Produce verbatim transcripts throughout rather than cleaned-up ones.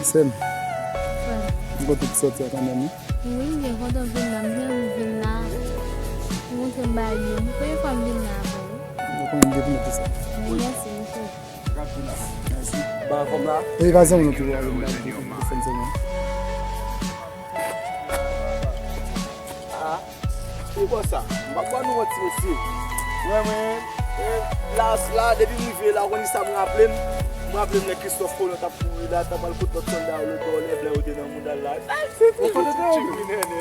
Sè m, m kontan pou sòti a kanmenm, wi. Wi, m byen kontan vin la. M byen vin la. M montre m bagay yo. M premye fwa m vin la avè w. Mwen konnen m gen pou mete sa. Wi, mèsi, mesye. Mèsi. Ba fòm la. E gazon nou ki wè la, nou fè n sèlman. Ah. Ki bò sa? M pa kwè nou wè ti mesye. Mwen, mwen, eh, la, la, depi m rive la, ou konn sa m raple m? M raple m lè Kristòf Kolon t ap kouri la, t ap al kot lòt sòlda yo lòtbò, lè blan yo te nan mouda l la.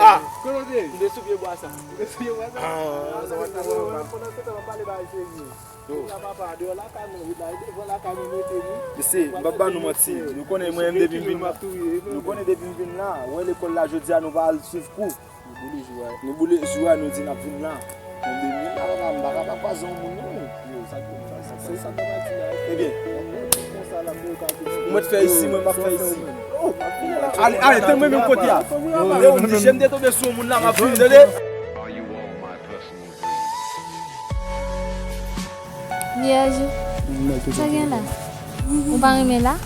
Ah! M te sou pye bwa sa. M te sou pye bwa sa? Ah, sa va, sa va. Pandan se tan, m ap pale bagay serye. Yo. Mesye, m p ap ba nou manti. Nou konnen mwen menm depi m vin la. Nou konnen depi m vin la, wè lekòl la jodi a nou pa al swiv kou. Nou boule jou a, nou di n ap vin la. Mwen depi m vin la, papa, m pa ka pa kwaze yon moun non. Yo, sa k bon sa, sa k bon sa. Ebyen, mwen t fè isi, mwen m ap fè isi. Ale, ale, tann mwen menm kote a. Lè w di jem te tonbe sou yon moun la, m ap vin, tande. Vyèj ou? Sa gen la? Ou pa renmen la?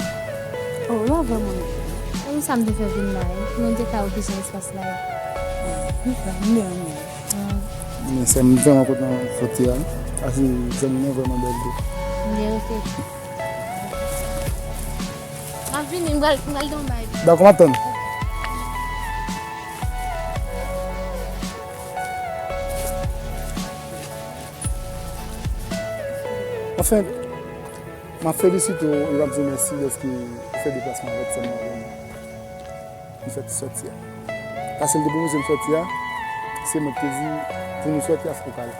Oh, la vrèman. E pou sa m te fè vin la, e? Pou nou te ka wè kijan espas la ye. Ah, m pa, m te renmen. Ah. Men sè m vrèman kontan sòti a. Pase zanmi nou vrèman bèl tou. Byen, oke. M ap vini, m pral, m pral gen yon bay. Dakò, m ap tann. Anfen, m ap felisite w e m ap di w mèsi dèske ou fè deplasman avèk sè m nan pou nou fè ti sòti a. Paske l te pwopoze m sòti a, se mwen ki te di pou nou sòti a fòk ou pa la.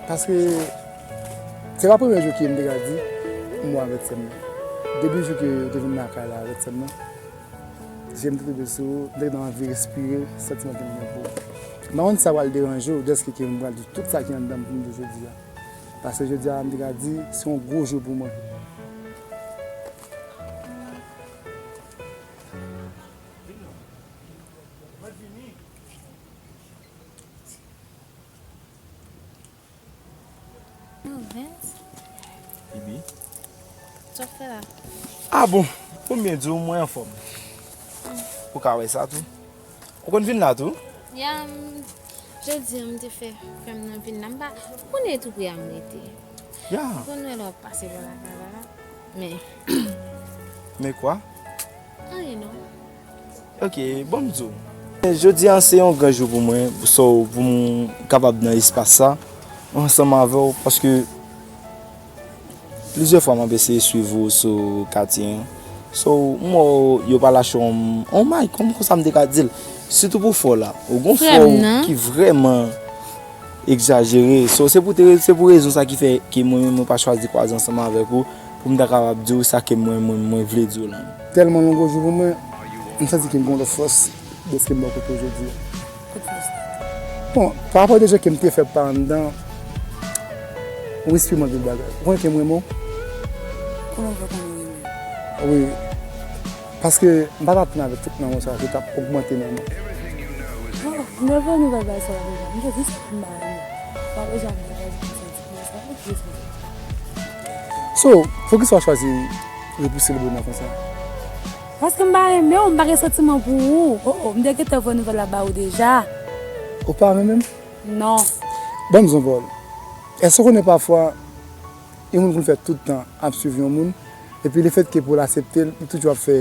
Paske se pa premye jou ke m te ka di m wè avèk sè m nan. Depi jou ke ou te vin lakay la avèk sè m nan, je m te tonbe sou ou, m te gentan anvi respire santiman ke m gen pou ou. M pa konn si sa pral deranje w dèske ke m pral di w tout sa ki anndan m pou m di w jodi a. Paske jodi a, m te ka di, se yon gwo jou pou mwen. Oh, Vince. Bibi. Sa w ap fè la? Ah bon, pou m byen di w, mwen anfòm. Ou ka wè sa tou. Ou konn vin la tou? Ya, m, jodi a m te fè frè m nan vin la. M pa, ou konnen tou prè a m rete. Ya. M konn wè lè w ap pase bò lakay la. Men. Men kwa? Anyen non. Ok, bon m di w. Jodi a se yon gran jou pou mwen, so, pou m kapab nan espas sa, ansanm avè w, paske plizyè fwa m ap eseye swiv ou sou katye an. So, m wè w, yo pa lache yon, yon may, kòm konsa m te ka di l. Sitou pou fò w la. Ou gon fò w ki vrèman egzajere. So, se pou te, se pou rezon sa ki fè ke mwen menm mwen pa chwazi kwaze ansanm avèk ou, pou m ta kapab di w sa ke mwen, mwen, mwen vle di w lan. Tèlman l yon gwo jou pou mwen, m santi ke m gen yon lòt fòs dèske m bò kote w jodi a. Kout fòs. Bon, pa rapò de jan ke m te fè pa anndan, ou enspire m anpil bagay. Ou konnen ke m renmen w? Kòman w fè konnen w renmen m? Wi. Paske m pa t ap tann avèk tout lanmou sa, se t ap ogmante nan mwen. Oh, m te vle nouvèl bagay sa la deja. M te di sa pou m pa renmen. M pa bezwen ap degaje pou m santi pou mwen sa. Ok, se bon. So, poukisa w chwazi repouse l bò nan konsa? Paske m pa renmen w, m pa gen santiman pou ou. Oh, oh, m te gentan voye nouvèl la ba ou deja. Ou pa renmen m? Non. Ban m di w yon pawòl. Èske w konnen pafwa, yon moun konn fè tout tan ap swiv yon moun, epi lefètke pou l aksepte l, li toujou ap fè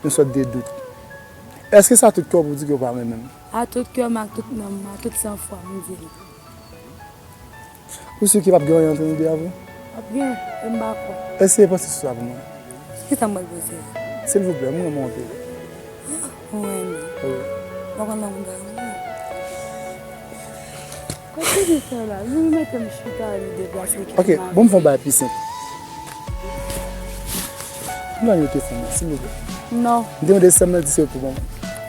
yon sòt de dout. Èske se a tout kè w pou w di ke w pa renmen m? A tout kè m, a tout nanm m, a tout san fwa m, m di l. Ou si ke p ap gen anyen ant nou de avè w? P ap gen, e m pa kwè. Eseye panse sou sa pou mwen. Kisa m pral panse? Silvouplè, m renmen w anpil. Ou renmen? Wi. Ou pa konn lanmou ta renmen? Kote de sa la? Nou mete m chita li deplase ki. Ok, bon, m fè yon bagay pi senp. M ba nimewo telefòn nan, silvouplè. Non. M te mande sè m nan di se pou mwen.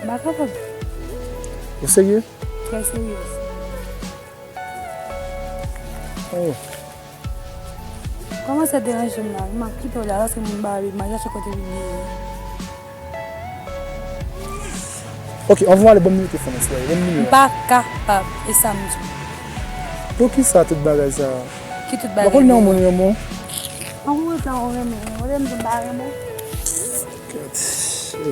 M pa kapab. Ou serye? Trè serye. Oh. Kòmanse deranje m la, m ap kite w la, paske moun ba li, m al chache kote li ye. Ok, anvan w ale, ban m nimewo telefòn nan, silvouplè, ban m nimewo a. M pa kapab, e sa m di w. Poukisa tout bagay sa a? Ki tout bagay? Ou pa konn nan yon moun renmen w? M Ou renmen, ou renmen, ou renmen, m pa renmen. Kèt.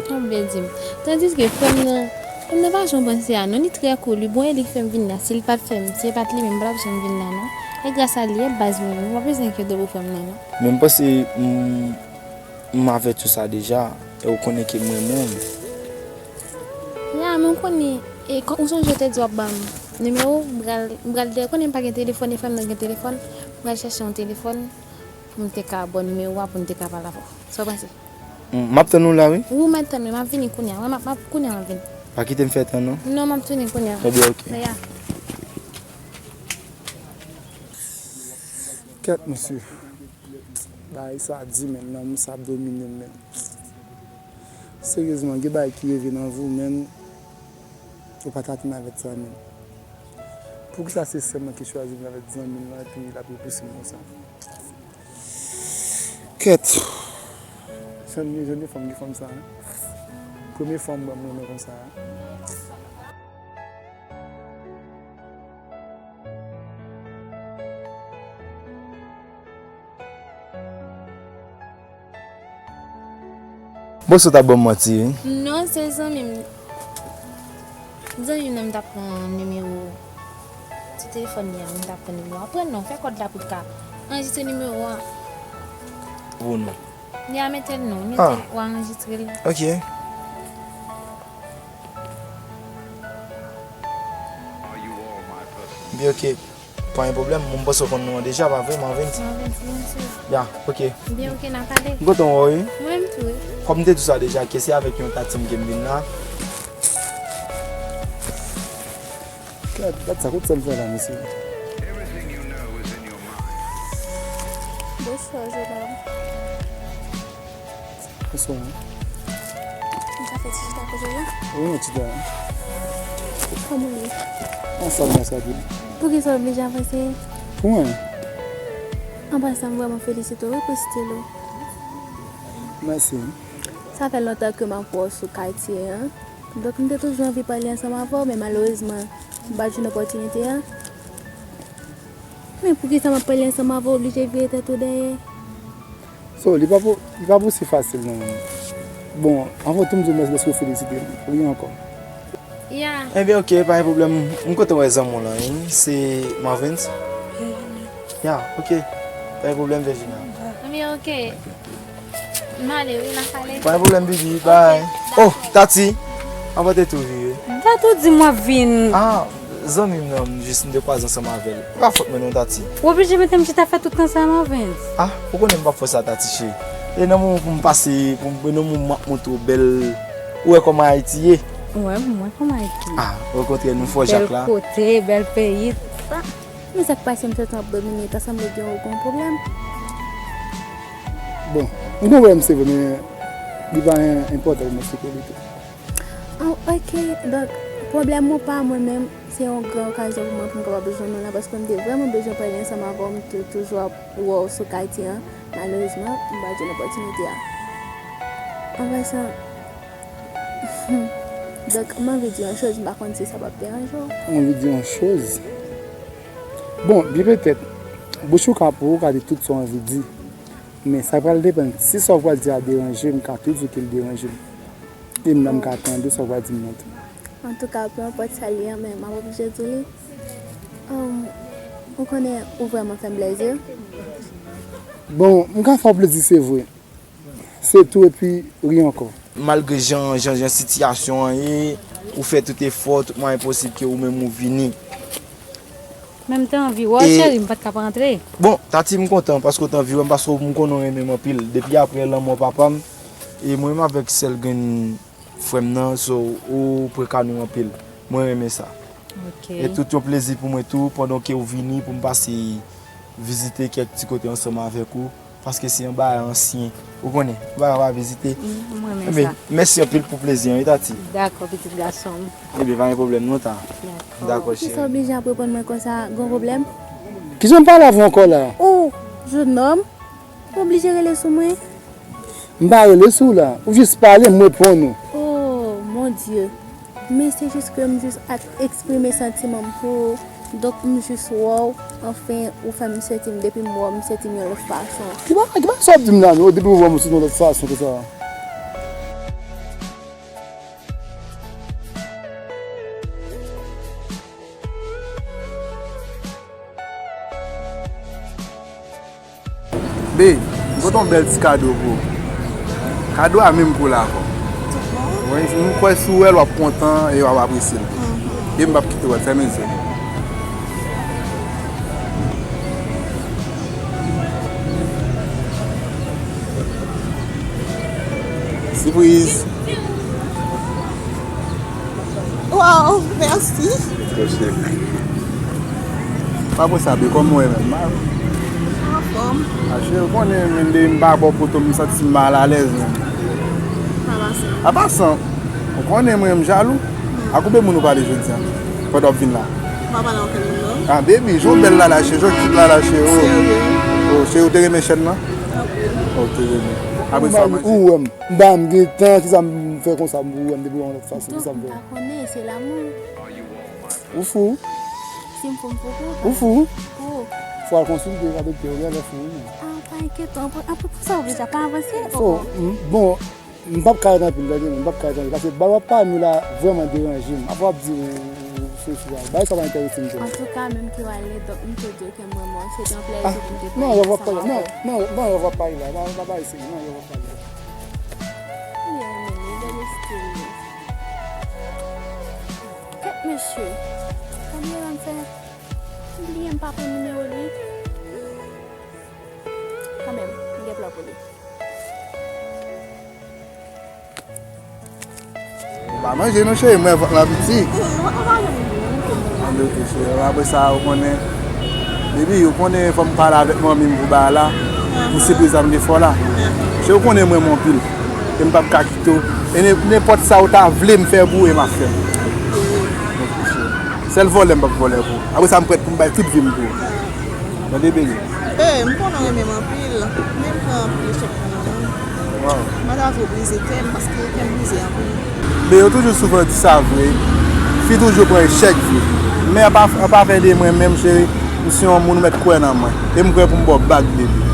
Kòm byen di m. Tandiske frè m nan, frè m nan pa jan w panse a non, li trè cool, wi. Bon, e li k fè m vin la. Si l pa t fè m, si e pa t li menm, m pa t ap janm vin la non. E gras a li, e baz mwen, ou pa bezwen enkyete w pou frè m nan non. Men m panse m, m avèti w sa deja, e ou konnen ke m renmen w. Ya, men w konnen, e, kò- ou sonje w te di w ap ban m nimewo w, m pral, m pral dèyè, konnen m pa gen telefòn, e frè m nan gen telefòn, m pral chèche yon telefòn pou m te ka ba w nimewo a, pou m te ka pale avè w. Sa w panse? Hmm, m ap tann ou la, wi. Wi, m ap tann ou, m ap vini kounye a. Wi, m ap, m ap, kounye a, m ap vini. Pa kite m fè tan, non. Non, m ap tounen kounye a. Ebyen, oke. Ya. Kèt, mesye. Bagay sa di, men, lanmou sa ap domine m, men. Seryezman, gen bagay ki rive nan vi w, men, ou pa t atann avèk sa, men. Poukisa se sè mwen ki chwazi vin avèk zanmi l lan, epi l ap repouse m konsa? Kèt! Jan de, jan de fanm ki fanm sa, en? Premye fwa m wè m renmen konsa, en? Bon, sa w t ap ban m manti, wi. Non, se zanmi m. Zanmi m nan, m t ap pran nimewo. Sou telefòn li a, m t ap pran nimewo a. Pran non, fè kòd la pou l ka anrejistre nimewo a. Pou non. Li a mete l non, mete l, w a anrejistre l. Ok. Byen, ok. Pa gen pwoblèm, mwen panse w konn non an deja, pa vre, Marvens? Marvens, byen si. Ya, ok. Byen, ok, n a pale. M kontan wè w, wi. Mwen menm tou, wi. Kòm m te di w sa deja, ke se avèk yon tati m ke m vin la. Gad, gad sa, kout sa m fè la, mesye. Bonswa, jennonm. Bonswa. M ka fè ti chita kote w la? Wi, yon ti tan. Kòman w ye? Ansanm, ansanm. Poukisa w oblije avanse? Pou mwen? An pasan, m vrèman felisite w, wi, pou stil ou. Mèsi. Sa fè lontan ke m ap wè w sou katye a. Donk, m te toujou anvi pale ansanm avè w, men malerezman, m pa t jwenn opòtinite a. Men poukisa m ap pale ansanm avè w, oblije vire tèt ou dèyè? So, li pa pou, li pa pou si fasil, non. Bon, anvan tou, m di w mèsi dèske w felisite m. Wi, ankò. Ya. Ebyen, ok, pa gen pwoblèm. M kontan wè zanmi w lan, wi. Se Marvens? Ya, ok. Pa gen pwoblèm, Virginia. Ebyen, ok. M ale, wi, n a pale. Pa gen pwoblèm, Bibi. Bye. Oh, Tati. Anvan te tou vire. Tati, w di m w ap vin. Ah, zanmi m nan, m jis m te kwaze ansanm avè l. E pa fòt mwen non, Tati. W oblije mete m chita fè tout tan sa, Marvens. Ah, ou konnen m p ap fè sa, Tati cheri. E nan moman pou m pase, pou m, nan moman m ap montre w bèl, ou wè kòman Ayiti ye? Ou wè, m wè kòman Ayiti ye. Ah, okontrè, nou fò jak la. Bèl kote, bèl peyi, tout sa. Men sa k pase, m santi w ap domine, ta sanble gen yon gwo pwoblèm. Bon, m gen pwoblèm se vre, men li pa en-, enpòtan pou m eksplike li tou. Oh, ok, donk, pwoblèm ou pa mwen menm, se yon gran okazyon pou mwen pou m kapab jwenn ou la, paske m te vrèman bezwen pale ansanm avè w, m te toujou ap wè w sou katye a, malerezman, m pa t jwenn opòtinite a. An pasan, donk, m anvi di yon choz, m pa konn si sa p ap deranje w. Ou anvi di yon choz? Bon, byen petèt, bouch ou ka pou ou ka di tout sa w anvi di. Men sa pral depann. Si sa w pral di a deranje m, m ka tou di w ke l deranje m. E m nan m ka tande sa w pral di m nan tou. Antouka, peu importe sa l ye a, men m ap oblije di w li. Ahn, ou konnen, ou vrèman fè m plezi. Bon, m ka fè w plezi, se vre. Se tou, epi ri ankò. Malgre jan, jan, jan sitiyasyon an ye, ou fè tout efò, tout mwayen posib ke ou menm ou vini. Men m te anvi wè w, cheri, m pa t ka pa antre. Bon, Tati, m kontan paske w te anvi wè m, paske m konnen w renmen m anpil. Depi apre lanmò papa m, e mwen menm avèk sèl grenn frè m nan, so, ou pran ka nou anpil. Mwen renmen sa. Ok. E tout yon plezi pou mwen tou, pandan ke w vini pou m pase vizite kèk ti kote ansanm avèk ou, paske se yon bagay ansyen. Ou konnen, yon bagay w ap vizite. Mm, mwen renmen sa. Ebyen, mèsi anpil pou plezi an, wi, Tati. Dakò, pitit gason m. Ebyen, pa gen pwoblèm non, ta. Dakò. Dakò, cheri. Poukisa w oblije ap reponn mwen konsa, gon pwoblèm? Kijan m pale avè w ankò la? Oh, jennonm, ou oblije rele sou mwen? M pa rele sou w la. Ou jis pale, m reponn ou. Oh, mon Dieu. Men se jis ke m jis ap eksprime santiman m pou ou. Donk, m jis wè w, anfen, ou fè m santi m, depi m wè w, m santi m yon lòt fason. Ki bagay, ki bagay sa w ap di m la, menm? Depi w wè m, ou santi yon lòt fason konsa. Be, m pote yon bèl ti kado pou ou. Kado a menm pou la ankò. Wi, m kwè si w wè l, w ap kontan e w ap apresye l. E m p ap kite w wè l, fèmen zye w. Sipriz. Waw, mèsi. Trè cheri. Pa konsa, be, kòman w ye menm? Anfòm. A, cheri, ou konnen, menm depi m pa bò poto, m santi m malalèz menm. Pa pasan. Pa pasan. Ou konnen mwen, m jalou. A konbyen moun ou pale jodi a? Pandan w ap vin la. M pa pale ankenn moun, non. A, baby, jan w bèl la la, cheri, jan w cute la la, cheri. Serye? O, cheri, ou te renmen chèn nan? Anpil. O, ou te renmen. Apre sa, manje. Ou wè m. M pa m gen tan, kisa m fè konsa, m pou wè m depi yon lòt fason, kisa m fè? Donk, m pa konnen, se lanmou. Ou fou? Si m fou, m fou pou ou. Ou fou? Pou ou. Fò al konsilte ak doktè, ou genlè fou, wi. A, pa enkyete w, anpil, anpil pou sa oblije pa avanse. Fò, m, bon, m p ap ka ret anpil, tande, m p ap ka ret anpil, paske bagay w ap pale m yo la vrèman deranje m. Apre w ap di ou, ou, ou fou, fou, bagay sa pa enterese m tou. Antouka, menm ke w ale, donk, m te di w ke mwen, mwen, se te yon plèzi pou m te pale ansanm avè w. Non, non, non, non, w ap pale la, pa, pa, pa eseye, non, w ap pale la. Li renmen li, gade stil li. Kèt mesye, konbyen tan m fè? M bliye m pa pran nimewo li. Kanmenm, m gen plan pou li. Ou pa manje non, cheri, m wè vant lan piti. Anben, ok, cheri, apre sa, ou konnen, baby, ou konnen fò m pale avèk manmi m pou bagay la, pou sipriz la m te fè w la. Cheri, ou konnen m renmen w anpil. E m p ap ka kite w. E nen-, nenpòt sa ou ta vle m fè pou ou, e m ap fè. Sèl vòlè m p ap vòlè pou ou. Apre sa, m prèt pou m bay tout vi m pou ou. Tande, baby? Ee, m konnen w renmen m anpil. Men m pran anpil echèk nan men w. Waw. M pa ta vle w brize kè m, paske kè m brize anpil. Men yo toujou souvan di sa vre. Fi toujou pran echèk vre. Men an pa, an pa fè de mwen menm, cheri. M se yon moun ou mèt kwè nan mwen. E m prè pou m ba w bag, baby.